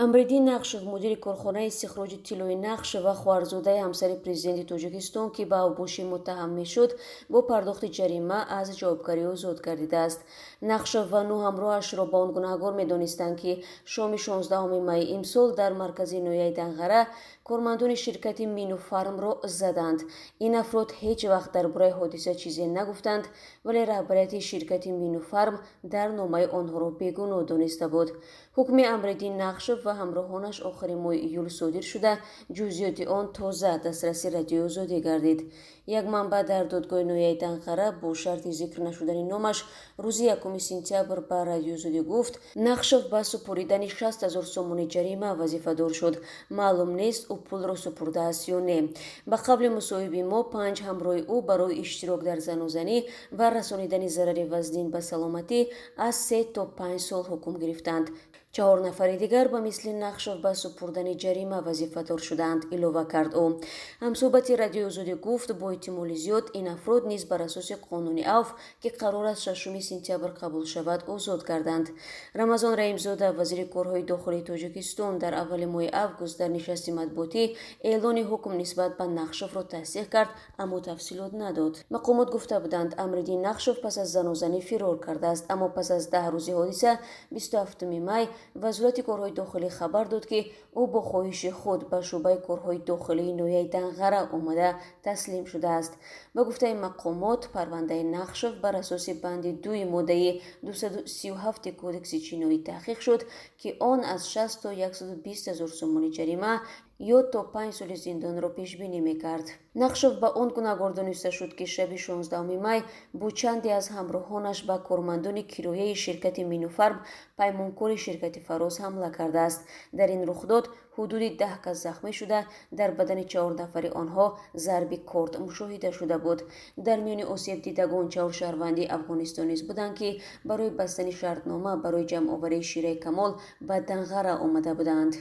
Амриддин Нақшев, мудири корхонаи истихроҷи тиллои Нақш ва хоҳарзодаи ҳамсари президенти Тоҷикистон, ки ба авбошӣ муттаҳам мешуд, бо пардохти ҷарима аз ҷавобгарӣ озод гардидааст. Нақшев ва нӯ ҳамроҳашро ба он гунаҳгор медонистанд, ки шоми 16 майи имсол дар маркази ноҳияи Данғара кормандони ширкати Минуфармро заданд. Ин афрод ҳеҷ вақт дар бораи ҳодиса чизе нагуфтанд, вале раҳбарияти ширкати Минуфарм дар номаи онҳоро бегуноҳ дониста буд. Ҳукми Амриддин Нақшев ва ҳамроҳонаш охири моҳи июл содир шуда, ҷузъиёти он тоза дастраси Радиои Озодӣ гардид. Як манбаъ дар додгоҳи ноҳияи Данғара бо шарти зикр нашудани номаш рӯзи 1 сентябр ба Радиои Озодӣ гуфт, Нақшев ба супоридани 60 000 сомонӣ ҷарима вазифадор шуд. Маълум нест, ӯ пулро супурдааст ё не. Ба қавли мусоҳиби мо, панҷ ҳамроҳи ӯ барои иштирок дар занозанӣ ва расонидани зарари вазнин ба саломатӣ аз 3 то 5 сол ҳукм гирифтанд. Чаҳор нафари дигар ба мисли Нақшев ба супурдани ҷарима вазифадор шудаанд, илова кард ӯ. Ҳамсӯҳбати Радиои Озодӣ гуфт, бо эҳтимоли зиёд ин афрод низ бар асоси қонуни авф, ки қарор аст 6 сентябр қабул шавад, озод гарданд. Рамазон Раҳимзода, вазири корҳои дохилии Тоҷикистон, дар аввали моҳи август дар нишасти матбуотӣ эълони ҳукм нисбат ба Нақшевро тасдиқ кард, аммо тафсилот надод. Мақомот гуфта буданд, Амриддин Нақшев пас аз занозанӣ фирор кардааст, аммо пас аз 10 рӯзи ҳодиса, 27 май, Вазорати корҳои дохилӣ хабар дод, ки ӯ бо хоҳиши худ ба шӯъбаи корҳои дохилии ноҳияи Данғара омада таслим шудааст. Ба гуфтаи мақомот, парвандаи Нақшев бар асоси банди дуи моддаи 237 Кодекси ҷиноӣ таҳқиқ шуд, ки он аз 60 то 120 ҳазор сомонӣ ҷарима ё то 5 соли зиндонро пешбинӣ мекард. Нақшев ба он гунаҳгор дониста шуд, ки шаби 16 май бо чанде аз ҳамроҳонаш ба кормандони кирояи ширкати Минуфарм, паймонкори ширкати Фароз, ҳамла кардааст. Дар ин рухдод ҳудуди 10 кас захмӣ шуда, дар бадани чаҳор нафари онҳо зарби корд мушоҳида шуда буд. Дар миёни осебдидагон чаҳор шаҳрванди Афғонистон низ буданд, ки барои бастани шартнома барои ҷамъоварии шираи камол ба Данғара омада буданд.